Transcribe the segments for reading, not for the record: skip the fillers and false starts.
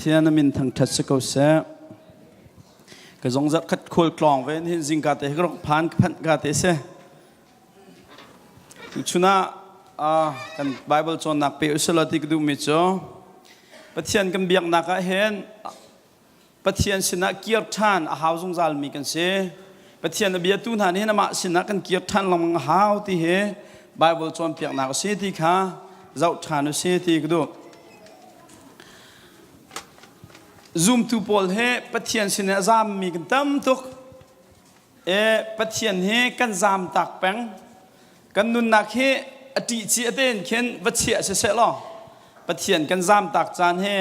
Pathian a min thangṭhat si ko seh. Ka zong zarh khat khual tlawng ve hin zingka te hi ka rok phan ka phanh ka te si. Tuchun ah kan Bible cawnnak pe usila ti ka duhmi cu Pathian kan biaknak ah hin Pathian sinah kir ṭhan a hau zungzalmi kan si. Pathian a biatu hna nih hin amah sinah kan kir ṭhan lengmang a hau ti hi Bible cawnpiaknak a si ti kha zoh ṭhan u si ti ka duh. Zumtu pawl hi Pathian sin a zammi kan tam tuk. E, Pathian hi kan zam tak peng. Kan nunnak hi a ṭih ci a tein khin va chiah siseh law Pathian kan zam tak caan hi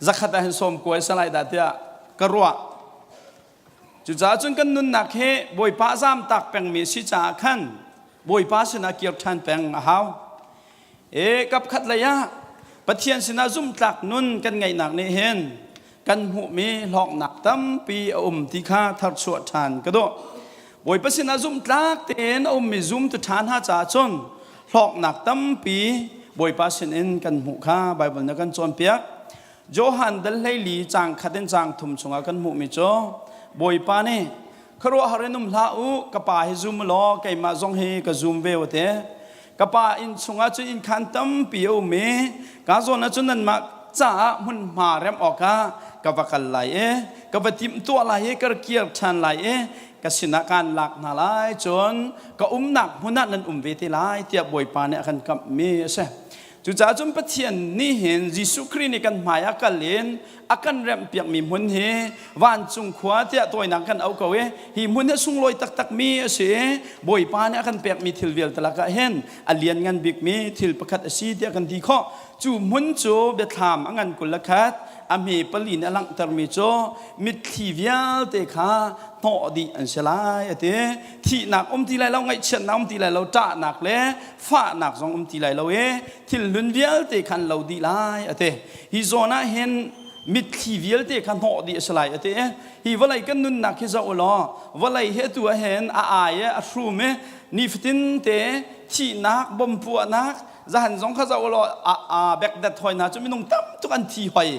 zakhat ah hin sawm kuai salai dah tiah ka ruah. Cucaah cun kan nunnak hi Bawipa zam tak pengmi si caah khan Bawipa sinah kir ṭhan peng a hau. E kapkhat lei ah Pathian sinah zumhtlak nun kan ngeihnak nih hin kan hmuhmi hlawknak tampi a um ti kha tharchuah ṭhan ka duh. Bawipa sinah zumhtlak tein a ummi zumtu ṭha hna caah cun hlawknak tampi Bawipa sinin kan hmuh kha Baibal nih a kan cawnpiak. Johan dal 14 caang khat in caang thum chungah kan hmuhmi cu Bawipa nih khuaruahhar in um hlah u ka pa hi zum law keimah zong hi ka zum ve u te ka pa inn chungah cun inn khaan tampi a um i ka zawn ah cun nanmah caah hmunhma rem awkah ka va kal lai i ka va timhtuah lai i ka kir ṭhan lai i ka sinah kaan lak hna lai cun ka umnak hmun ah nan um ve te lai tiah Bawipa nih a kan kamhmi a si. Cucaah cun Pathian nih hin Jesuh Khrih nih kan hmai ah kal in a kan remhpiakmi hmun hi vancung khua tiah tawinak kan auh ko i hi hmun hi sunglawi taktakmi a si i Bawipa nih a kan pekmi thil vialte lakah hin a lianngan bikmi thil pakhat a si tiah kan ti khawh. Cu hmun cu biathlam a ngan 21 a hme pali nih a langhtermi cu mitthli vialte kha hnawh dih an si lai a ti. Thihnak um ti lai lo, ngaihchiatnak um ti lai lo, ṭahnak le fahnak zong um ti lai lo i thil hlun vialte khan lo dih lai a ti. Hi zawn ah hin mitthli vialte kha hnawh dih a si lai a ti. Hi vawlei kan nunnak hi zoh u law vawlei hi atu ah hin a ai i a hrum i nifatin te thihnak bompuahnak zahan zong kha zoh u law a bekdet hoi hna cu minung tam tuk an thi hoi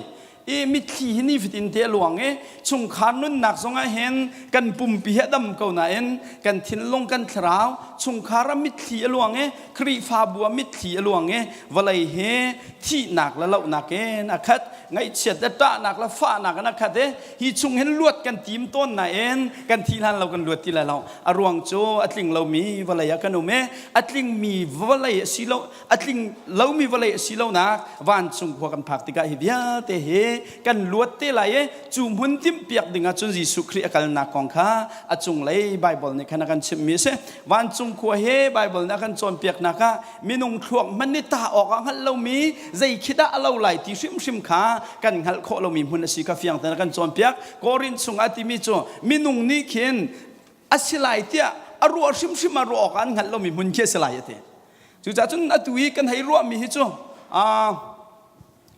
i mitthli hi nifatin te a luang i chungkhar nunnak zongah hin kan pumpi hi a dam ko nain kan thinlung kan thlarau chungkhar ah mitthli a luang i Khrihfabu ah mitthli a luang i vawlei hi thihnak le lohnak in a khat ngaihchiat le ṭahnak le fahnak in a khat i hi chung hin luat kan tim tawn nain kan thi hlan lo kan luat ti lai lo. A ruang cu a tling lomi vawlei ah kan um i a tlingmi vawlei a si lo a tling lomi vawlei a si lonak vancung khua kan phak tikah hi vialte hi kan luat te lai i cu hmun timhpiak ding ah cun Jesuh Khrih a kalnak kong kha a cunglei Baibal nih khan a kan chimhmi a si. Vancung khua he Baibal nih a kan cawnpiaknak ah minung thluak hmanh nih tah awk ah hngalh lomi zei khi dah a lo lai ti hrimhrim kha kan hngalh khawh lomi hmun a si kha fiang tein a kan cawnpiak. Korin chungah timi cu minung nih khin a si lai tiah a ruah hrimhrim ah ruah awk ah an hngalh lomi hmun khi a si lai a ti. Cucaah cun atu i kan hei ruahmi hi cu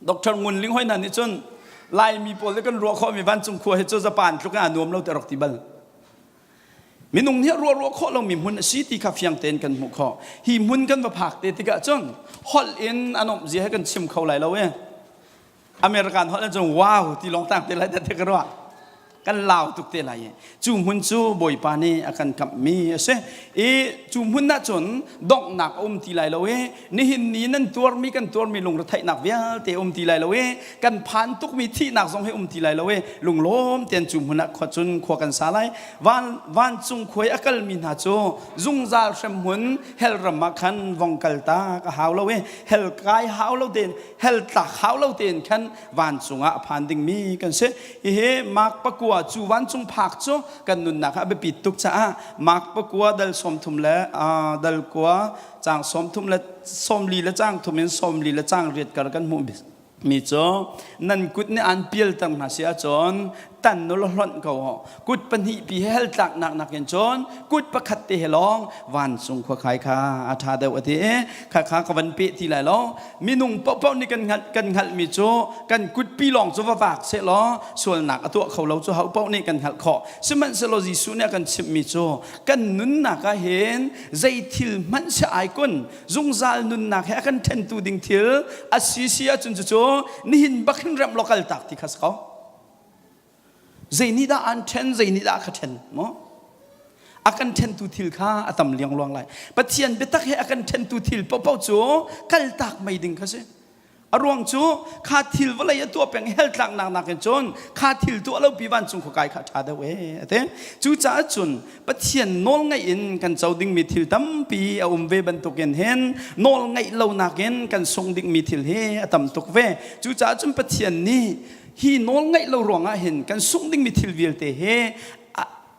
Dr. Ngun Ling hoi hna nih cun Laimi pawl nih kan ruah khawhmi vancung khua hi cu Japan tluk in aa nuam lo ti rak ti bal. Minung nih ruah ruah khawh lomi hmun a si ti kha fiang tein kan hmuh khawh. Hi hmun kan va phak te tikah cun holh in a nuamh zia he kan chim kho lai lo e. American holh in cun wow ti lawng tang te lai te ka ruah. Kan lau tuk te lai i cu hmun cu Bawipa nih a kan kamhmi a si i cu hmun ah cun donghnak a um ti lai lo i nihin ni nan tuarmi kan tuarmi lungretheihnak vialte um ti lai lo i kan phan tukmi thihnak zong hi um ti lai lo i lunglawm tein cu hmun ah khua cun khua kan sa lai. Van vancung khuai a kalmi hna cu zungzal hremhmun hell ram ah khan vong kal tak a hau lo i hell kai hau lo tein hell tlak hau lo tein khan vancung ah a phan dingmi kan si. Hihi Mark 9 cu vancung phak cu kan nunnak ah a biapit tuk caah Mark 9 dal 30 le dal kua caang 30 le 40 le caang thum in 40 le caang riat kar kan hmuh mi cu nan kut nih an pialter hna si ahcun Tan nu la hlonh ko ho. Kut pahnih pi he hell tlaknak nakin cun kut pakhat te he lawng vancung khua khai kha a ṭha deuh a ti i kha kha ka van peh ti lai lo. Minung paohpaoh nih kan hngalh kan hngalhmi cu kan kutpi lawng cu va vak sehlaw sualnak a tuah kho lo cu ho paoh nih kan hngalh khawh. Sihmanhsehlaw Jesuh nih a kan chimhmi cu kan nunnak ah hin zei thil hmanh si ai kun zungzal nunnak he a kan ṭhentu ding thil a si si ahcun cucu nihin bak hin remh law kaltak ti kha si ko. Zei nih dah an ṭhen, zei nih dah a ka ṭhen maw? A kan ṭhentu thil kha a tam liangluang lai. Pathian biatak he a kan ṭhentu thil paohpaoh cu kaltak mei ding kha si. A ruang cu kha thil vawlei a tuah peng hell tlaknak nakin cun kha thil tuah lo pi vancung khuakai kha ṭha deuh ee a ti. Cucaah cun Pathian nawl ngaih in kan co dingmi thil tampi a um ve bantukin hin nawl ngaih lo nakin kan sung dingmi thil hi a tam tuk ve. Cucaah cun Pathian nih hi nawl ngaih lo ruangah hin kan sungh dingmi thil vialte hi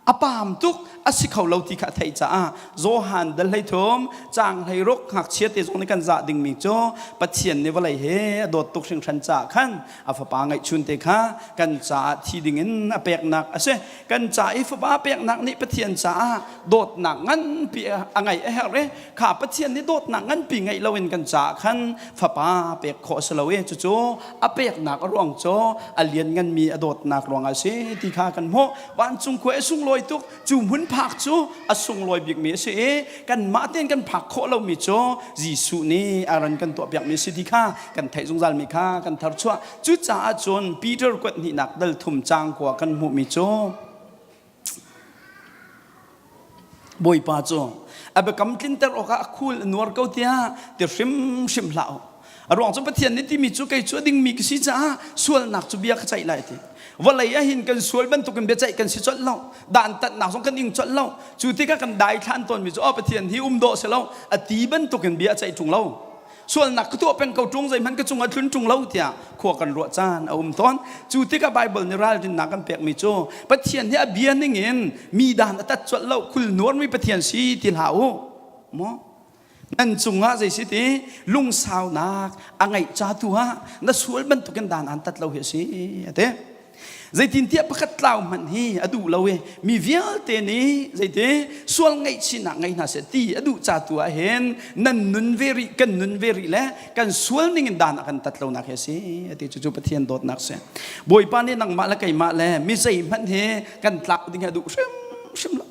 a paam tuk a si kho lo ti kha a theih caah Johan dal 13 caang 16 ngakchia te zong nih kan zah dingmi cu Pathian nih vawlei he a dawt tuk hringhran caah khan a fapa ngeihchun te kha kan caah thi dingin a peknak a si. Kan ca i fapa peknak nih Pathian caah dawtnak nganpi a ngeih a herh i kha Pathian nih dawtnak nganpi ngeih loin kan caah khan fapa pek khawh a si lo i cucu a peknak a ruang cu a liannganmi a dawtnak ruangah a si ti kha kan hmuh. Vancung khua i sunglawi tuk cu hmun phak cu a sunglawi bikmi a si i kanmah tein kan phak khawh lomi cu Jesuh nih a ran kan tuahpiakmi a si ti kha kan theih zungzalmi kha kan tharchuah. Cucaah cun Peter kuat hnihnak dal thum caang kua kan hmuhmi cu Bawipa cu a biakam tlinter awkah a khul a nuar ko tiah ti hrimhrim hlah u. A ruang cu Pathian nih timi cu kei cu a dingmi ka si caah sualnak cu bia ka ceih lai ti. Vawlei ah hin kan sual bantukin biaceih kan si colh lo. Dantatnak zong kan ing colh lo. Cu tikah kan daithlan tawnmi cu oh Pathian hi um dawh si lo a ti bantukin bia a ceih ṭung lo. Sualnak ka tuah peng ko ṭung zeihmanh ka cungah tlun ṭung lo tiah khua kan ruah caan a um tawn. Cu tikah Baibal nih ralrinnak kan pekmi cu Pathian hi a bia ningin mi dan a tat colh lo khul nuarmi Pathian si ti hlah u. Maw? Nan cungah zei si ti lungsaunak a ngeih ca tu ah na sual bantukin dan an tat lo hi a si a ti. Zeitintiah pakhat tlau hmanh hi a duh lo i mi vialte nih zeiti sual ngaihchihnak ngei hna seh ti a duh ca tu ah hin nan nun ve rih kan nun ve rih le kan sual ning in dan a kan tat lonak hi a si a ti cucu Pathian dawtnak si. Bawipa nih nangmah le keimah le mi zeihmanh hi kan tlak ding hi a duh hrimhrim lo.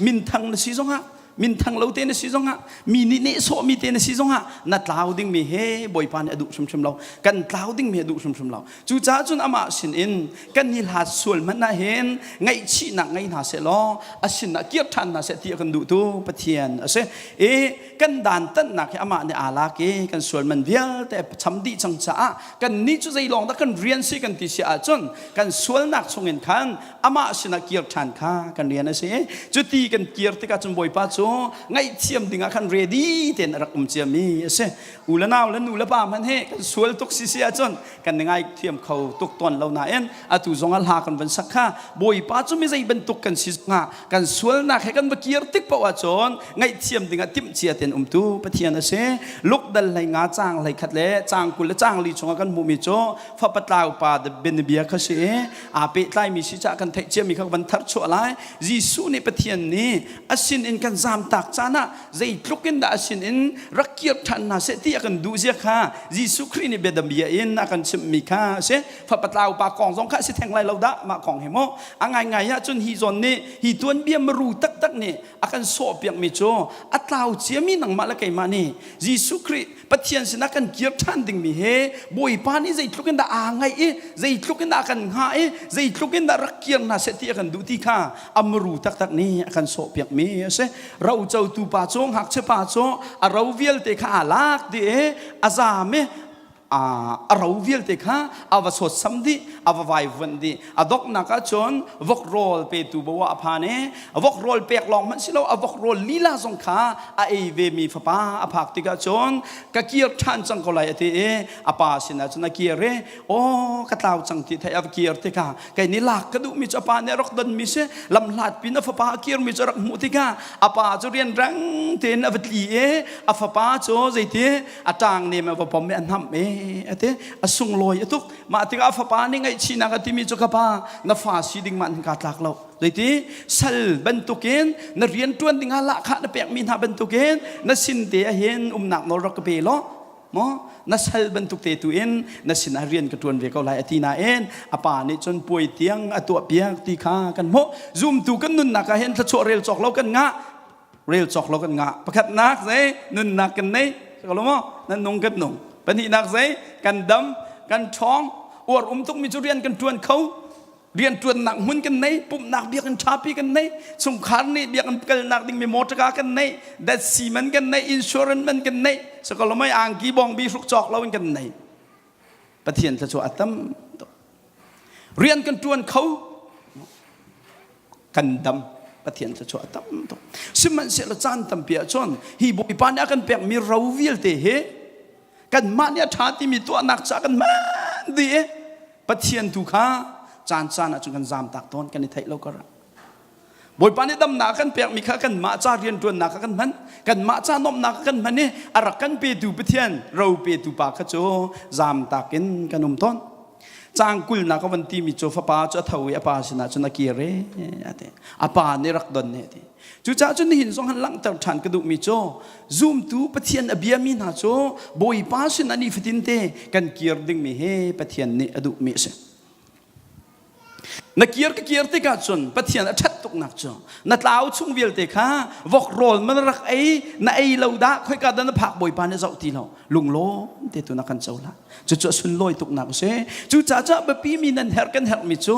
Minthang na si zongah minthang lo te na si zongah mi nih nehsawhmi te na si zongah na tlau dingmi he Bawipa nih a duh hrimhrim lo. Kan tlau dingmi a duh hrimhrim lo. Cucaah cun amah sinin kan i hlat sual hmanh ah hin ngaihchihnak ngei hna seh law a sinah kir ṭhan hna seh ti a kan duhtu Pathian a si. I kan dantatnak hi amah nih aa lak i kan sual man vialte a cham dih cang caah kannih cu zei lawng dah kan rian si kan ti si ahcun kan sualnak chungin khan amah sinah kir ṭhan kha kan rian a si. Cuti kan kir tikah cun Bawipa cu ngaihthiam dingah khan ready tein a rak um ciami a si. U le nau le nu le pa hmanh hi kan sual tuk si si ahcun kan i ngaithiam kho tuk tawn lo nain atu zong ah hla kan van sak kha Bawipa cu mi zei bantuk kan si zongah kan sualnak he kan va kir tik paoh ahcun ngaihthiam dingah timhcia tein umtu Pathian a si. Luk dal hlei nga caang hlei khat le caang 20 le caang li chungah kan hmuhmi cu fapatlau pa bianabia kha si i aa pehtlaimi si caah kan theih ciami kha van thar chuah lai. Jesuh nih Pathian nih a sin in kan zamtak caan ah zeitluk in dah a sin in rak kir ṭhan hna seh ti a kan duh zia kha Jesuh Khrih nih biadambia in a kan chimhmi kha a si. Fapatlau pa kong zong kha a si theng lai lo dah mah kong hi mu. A ngaingai ahcun hi zawn nih hi tuanbia maru taktak nih a kan sawhpiakmi cu a tlau ciami nangmah le keimah nih Jesuh Khrih Pathian sinah kan kir ṭhan dingmi he Bawipa nih zeitluk in dah aa ngaih i zeitluk in dah a kan hngah i zeitluk in dah rak kir hna seh ti a kan duh ti kha a muru taktak nih a kan sawhpiakmi a si. Rocotu pa cu ngakchia pa cu a ro vialte kha aa lak dih i a zaam i a ro vialte kha a va sawtsam dih a va vaivuanh dih a donghnak ah cun vok rawl petu bo ah a phan i vok rawl pek lawng hmanh si lo a vok rawl lila zong kha a ei vemi fapa a phak tikah cun ka kir ṭhan cang ko lai a ti i a pa sinah cun a kir i aw ka tlau cang ti theih a va kir tikah kei nih lak ka duhmi cu a pa nih a rak donmi si lamhlat pin a fapa a kirmi cu a rak hmuh tikah a pa cu rianrang tein a va tli i a fapa cu zeiti a ṭang nem a va pom i a hnamh i. Ate a sunglawi a tuk. Mah tikah a fapa nih ngaihchihnak a timi cu ka pa na fa si ding mah kaa tlak lo. Zeiti sal bantukin na rian ṭuan dingah lahkhah na pekmi hna bantukin na sin te ah hin umnak nawl rak ka pe law maw na sal bantuk te tu in na sinah rian ka ṭuan ve ko lai a ti nain a pa nih cun puai tiang a tuah piak ti kha kan hmuh. Zumtu kan nunnak ah hin thluachuah rel cawk lo kan ngah. Rel cawk lo kan ngah. Pakhatnak zei nunnak kan nei ko lo maw? Nan nung kan nung. Pahnihnak zei kan dam, kan ṭhawng. Uar um tukmi cu rian kan ṭuan kho. Rian ṭuannak hmun kan nei, pumhnak biakinn ṭhapi kan nei, chungkhar nih biakinn kalnak dingmi motorka kan nei, datsi man kan nei, insurance man kan nei. Sakolomai angki bawngbi hruk cawk lo in kan nei. Pathian thluachuah a tam tuk. Rian kan ṭuan kho, kan dam. Pathian thluachuah a tam tuk. Sihmanhsehlaw caan tampi ahcun hi Bawipa nih a kan pekmi ro vialte hi kanmah nih a ṭha timi tuahnak caah kan hman dih i Pathian tu kha caan caan ahcun kan zaamtak tawn kan i theih lo karah. Bawipa nih damnak a kan pekmi kha kanmah ca rianṭuannak kha kan hman kanmah ca nuamhnak kha kan hman i a rak kan petu Pathian ro petu pa kha cu zaamtak in kan um tawn. Caang kulnak a van timi cu fapa cu a tho i a pa sinah cun a kir e a ti. A pa nih rak don ne a ti. Cucaah cun nihin zong han langhter ṭhan ka duhmi cu zumtu Pathian a biami hna cu Bawipa sinah nifatin te kan kir dingmi hi Pathian nih a duhmi a si. Na kir ka kir tikah cun Pathian a ṭhat tuknak cu na tlau chung vialte kha vok rawl man rak ei na ei lo dah khoika dah na phak Bawipa nih zoh ti lo lunglawm te tu na kan co la cucu a sunlawi tuknak a si cucaah cu biapi mi nan herh kan herhmi cu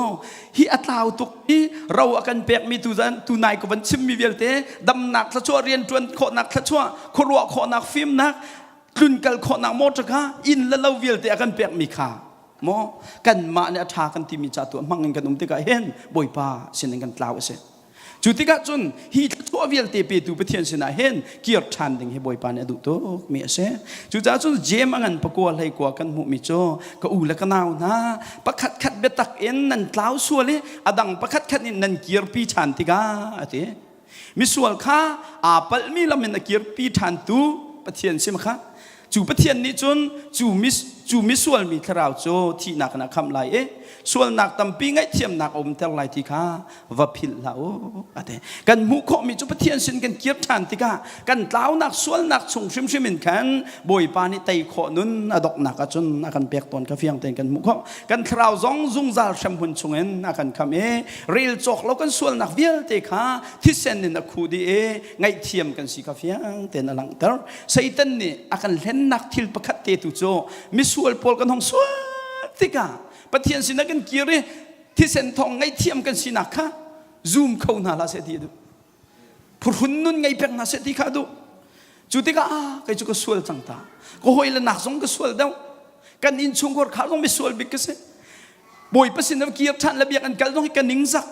hi a tlau tuk i ro a kan pekmi tu zan tu nai ko van chimmi vialte damnak thluachuah rianṭuan khawhnak thluachuah khuaruah khawhnak fimnak tlunkal khawhnak motor kha inn le lo vialte a kan pekmi kha Maw kanmah nih a ṭha kan timi ca tu hmang in kan um tikah hin Bawipa sinin kan tlau a si. Cu tikah cun hi thluachuah vialte petu Pathian sinah hin kir ṭhan ding hi Bawipa nih a duh tukmi a si. Cucaah cun Jeim a ngan pakua hlei kua kan hmuhmi cu ka u le ka nau hna pakhat khat biatak in nan tlau sual i a dang pakhat khat in nan kirpi ṭhan tikah a ti. Misual kha aa palhmi lam in a kirpi ṭhantu Pathian sim kha cu Pathian nih cun cu mis cu misual mi thlarau cu thihnak in a khamh lai i sualnak tampi ngaihthiamnak a umter lai ti kha va philh hlah u a ti. Kan hmuh khawhmi cu Pathian sin kan kir ṭhan tikah kan tlaunak sualnak chung hrimhrim in khan Bawipa nih tei khawh nun a doknak ahcun a kan pek tawn kha fiang tein kan hmuh khawh. Kan thlarau zong zungzal hremhmun chungin a kan khamh i rel cawk lo kan sualnak vialte kha thisen in a khu dih i ngaihthiam kan si kha fiang tein a langhter. Satan nih a kan hlennak thil pakhat te tu cu misual pawl kan hong sual tikah Pathian sinah kan kir i thisen thawng ngaihthiam kan sinak kha zum kho hna hlah seh ti a duh. Phuhrun nun ngei peng hna seh ti kha a duh. Cu tikah ah kei cu ka sual cang ta. Ka hawile nak zong ka sual deuh. Kan innchungkhar kha zong misual bik ka si. Bawipa sin ah kir ṭhan le biak an kal zong hi ka ningzak.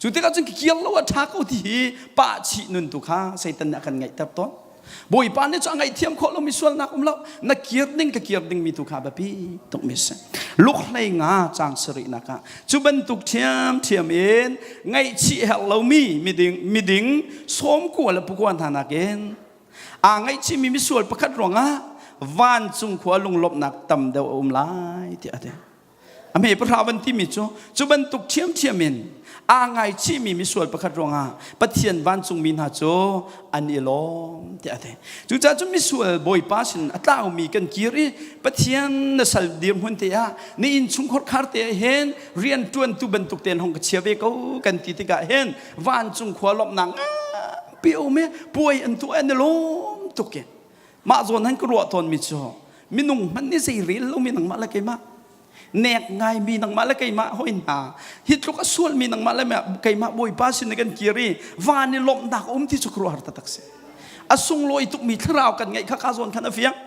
Cu tikah cun kir lo a ṭha ko ti hi pah chih nun tu kha Satan nih a kan ngaihter tawn. Bawipa nih cu a ngaihthiam khawh lomi sualnak um lo. Na kir ding ka kir dingmi tu kha biapi tukmi si. Lukhlei nga caang sarihnak ah cu bantuk ṭhiamṭhiam in ngaihchih herh lomi miding miding sawmkua le pukua hna nakin aa ngaihchihmi misual pakhat ruangah vancung khua lunglawmhnak tam deuh a um lai tiah a ti. A hme pahra van timi cu cu bantuk ṭhiamṭhiam in aa ngaichihmi misual pakhat ruangah Pathian vancungmi hna cu an i lawm tiah a ti. Cucaah cun misual Bawipa sin a tlaumi kan kir i Pathian na sal dirhmun te ah na innchungkhar khar te ah hin rian ṭuantu bantuk tein hong ka chia ve ko kan ti tikah hin vancung khua lawmhnak nganpi a um i puai an tuah an i lawm tuk i mah zawn han ka ruah tawnmi cu minung hmanh nih zei rel lomi nangmah le keimah nek ngaimi nangmah le keimah hoi hna hi tluk a sualmi nangmah le keimah bawipa sin kan kir i van i lawmhnak um ti cu khuaruahhar taktak si a sunglawi tukmi thlarau kan ngeih kha ka zawn khan a fiang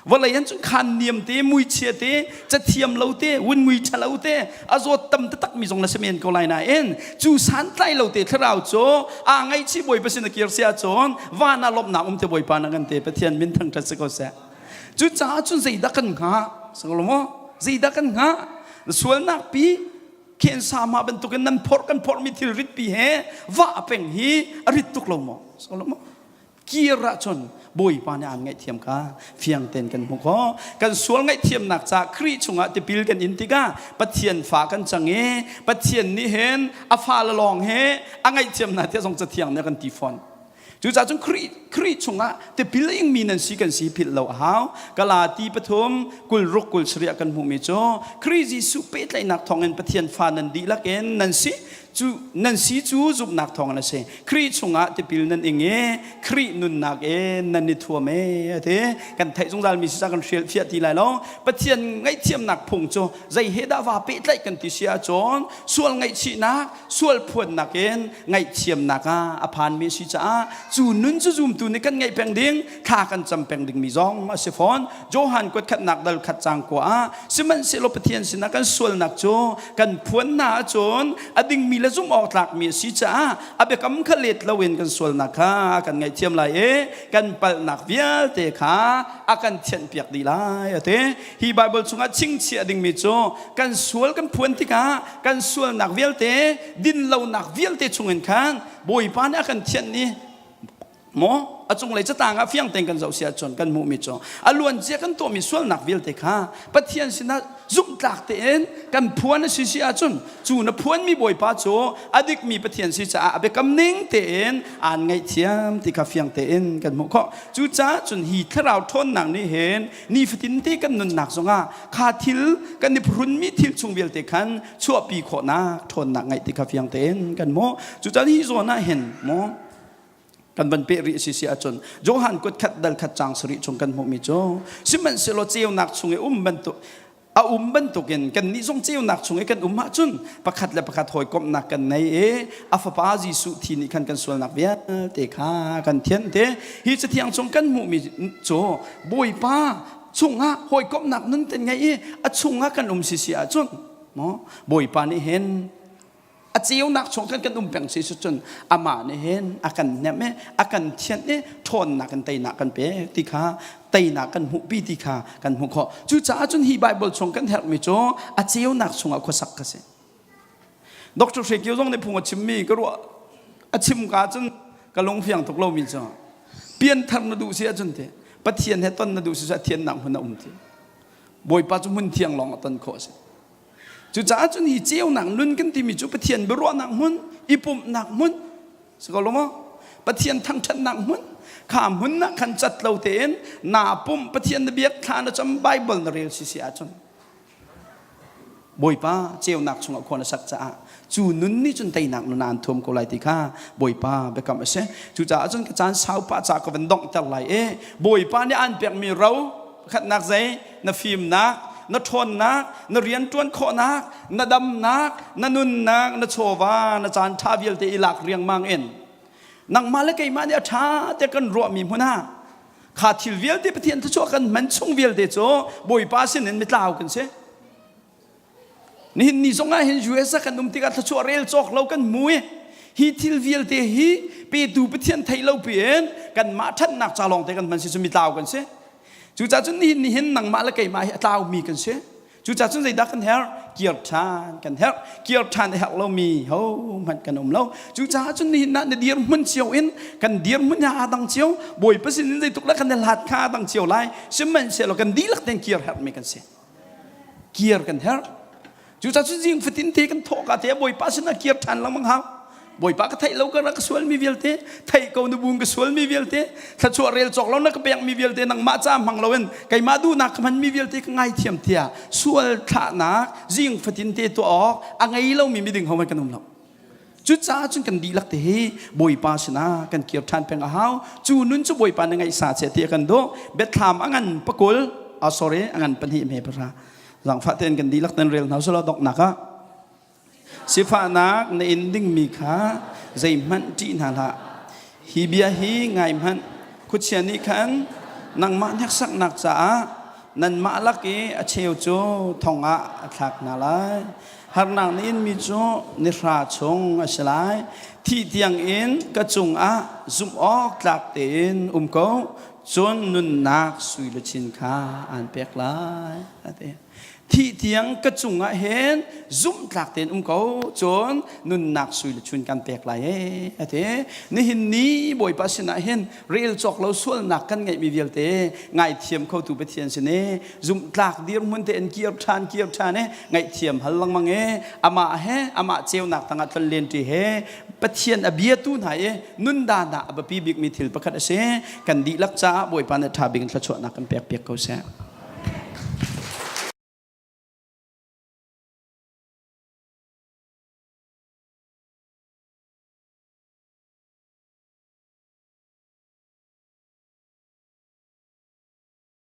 vawlei an cun khan niam te muichia te cathiam lo te wunmui ṭhalo te a zawt tam taktak mi zong na si men ko lai nain cu santlai lo te thlarau cu aa ngaihchih bawipa sin a kir si ahcun van ah lawmhnak um te bawipa na kan te pathian min thangṭhat si ko seh Cucaah cun zeidah kan hngah? Sanglo zeidah kan hngah? Sualnak pi khensa ma bantukin nan phorh kan phorhmi thil rit pi he va peng hi a rit tuk lo maw? Sanglo maw? Kir ahcun Bawipa nih aan ngaihthiam kha fiang tein kan hmuh khawh. Kan sual ngaihthiamnak caah Khrih chungah tipil kan in tikah Pathian fa kan cang i Pathian nih hin a fale lawng he a ngaihthiam hna tiah zong Cathiang nih a kan ti fawn. Cucaah cun Khrih, Khrih chungah tipil a ingmi nan si kan si philh lo a hau. Galati pathum 60 27 ah kan hmuhmi cu Khrih Jesuh pehtlaihnak thawngin Pathian fa nan dihlak in nan si cu nan si cu zumhnak thawngin a si. Khrih chungah tipil nan ing i Khrih nunnak in nan i thuam e a ti. Kan theih zungzalmi si kan hrial fiah ti lai lo. Pathian ngaihthiamnak phung cu zei he dah va pehtlaih kan ti si ahcun sual ngaihchihnak sual phuannak in ngaihthiamnak ah a phanmi a si caah cu nun cu zumtu nih kan ngaih peng ding thla kan cam peng dingmi zong a si fawn. Johan kuatkhatnak dal khat cang kua ah sihmanhsehlaw Pathian sinah kan sualnak cu kan phuan hna ahcun a dingmi le zumh awk tlakmi a si caah a biakam kha let loin kan sualnak kha a kan ngaihthiam lai i kan palhnak vialte kha a kan thianhpiak dih lai a ti. Hi Bible chungah chingchiah dingmi cu kan sual kan phuan tikah kan sualnak vialte dinlonak vialte chungin khan Bawipa nih a kan thianh i maw a cunglei catang ah fiang tein kan zoh si ahcun kan hmuhmi cu a luancia kan tuahmi sualnak vialte kha Pathian sinah zumhtlak tein kan phuan a si si ahcun cu na phuanmi Bawipa cu a dikmi Pathian si caah a biakam ning tein aan ngaihthiam ti kha fiang tein kan hmuh khawh. Cucaah cun hi thlarau ṭhawnnak nih hin nifatin te kan nunnak zongah kha thil kan i phrunmi thil chung vialte khan chuahpi khawhnak ṭhawnnak ngeih ti kha fiang tein kan hmuh. Cucaah hi zawn ah hin maw kan van peh rih si si ahcun Johan kut khat dal khat cang sarih chung kan hmuhmi cu sihmanhsehlaw ceunak chung i um bantuk a um bantukin kannih zong ceunak chung i kan um ahcun pakhat le pakhat hawikomhnak kan nei i a fapa Jesuh thi nih khan kan sualnak vialte kha kan thianh te. Hi cathiang chung kan hmuhmi cu Bawipa chungah hawikomhnak nun ten ngei i a chungah kan um si si ahcun maw Bawipa nih hin a ceunak chung kan kan um peng si cun amah nih hin a kan hnemh i a kan thianh i ṭhawnnak in teinak kan pek ti kha, teinak kan hmuhpi ti kha kan hmuh khawh. Cucaah cun hi Bible chung kan herhmi cu a ceunak chungah khuasak ka si. Dr. Hre Kio zong nih phung a chimmi ka ruah a chim ka cun ka lung fiang tuk lomi cu pianthar na duh si ahcun te Pathian he ton na duh si a thiannak hmun a um ti. Bawipa cu hmun thiang lawng a ton khawh a si. Cucaah cun hi ceunak nun kan timi cu Pathian biaruahnak hmun, i pumhnak hmun, si ko lo maw? Pathian thangṭhatnak hmun, kha hmun ah khan cat lo tein naa pumh, Pathian na biak, thla na cam, Bible na rel si si ahcun Bawipa ceunak chungah khua na sak caah cu nun nih cun teinak nun aan thuam ko lai ti kha Bawipa biakam a si. Cucaah cun ka caan sau pah ca ka van donghter lai i Bawipa nih aan pekmi ro pakhatnak zei na fimnak, na ṭhawnnak, na rianṭuan khawhnak, na damnak, na nunnak, na chawva, na caan ṭha vialte i lak riangmang in nangmah le keimah nih a ṭha te kan ruahmi hmun ah kha thil vialte Pathian thluachuah kan hman chung vialte cu Bawipa sinin mitlau kan si. Nihin ni zongah hin US ah kan um tikah thluachuah rel cawk lo kan hmu i hi thil vialte hi petu Pathian theih lo piin kanmah ṭhatnak ca lawng te kan hman si cu mitlau kan si. Cucaah cun nihin ni hin nangmah le keimah hi a tlaumi kan si. Cucaah cun zeidah kan herh? Kir ṭhan kan herh. Kir ṭhan a herh lomi hohmanh kan um lo. Cucaah cun nihin ah na dirhmun cio in kan dirhmun hi aa dang cio. Bawipa sin in zeitluk le kan i hlat kha aa dang cio lai. Sihmanhsehlaw kan dihlak tein kir herhmi kan si. Kir kan herh. Cucaah cu zing fatin te kan thawh ka te Bawipa sinah kir ṭhan lengmang hau. Bawipa ka theih lo ka rak sualmi vialte, theih ko na bung ka sualmi vialte, thluachuah rel cawk lo na ka pekmi vialte nangmah ca hmang loin keimah duhnak ka hmanmi vialte ka ngaithiam tiah sual thlahnak zing fatin te tuah awk a ngei lomi miding ho kan um lo. Cucaah cun kan dihlak te hi Bawipa sinah kan kir ṭhan peng a hau. Cu nun cu Bawipa na ngaihsa che ti a kan duh. Biathlam a ngan pakul, oh sorry, a ngan pahnih me pahra. Zaangfah tein kan dihlak nan rel hna usulaw donghnak ah sifahnak na in dingmi kha zeihmanh ṭih hna hlah. Hi bia hi ngai hmanh. Khuachia nih khan nangmah hneksaknak caah nanmah lak i a cheu cu thong ah a thlak hna lai. Harnak na inmi cu nihra chung a si lai. Thih tiangin ka cungah zumh awk tlak tein um ko. Cun nunnak sui luchin kha aan pek lai. A ti. Thih tiang ka cungah hin zumhtlak tein um ko, cun nunnak sui le chun kan pek lai ee a ti. Nihin ni Bawipa sinah hin rel cawk lo sualnak kan ngeihmi vialte ngaithiam khotu Pathian sin i zumhtlak dirhmun tein kir ṭhan kir ṭhan i ngaihthiam hal lengmang i amah he amah ceunak tangah tlonlen ṭi he Pathian a biatu hna i nundan ah a biapi bikmi thil pakhat a si. Kan dihlak caah Bawipa nih ṭha bik in thluachuahnak kan pek piak ko seh.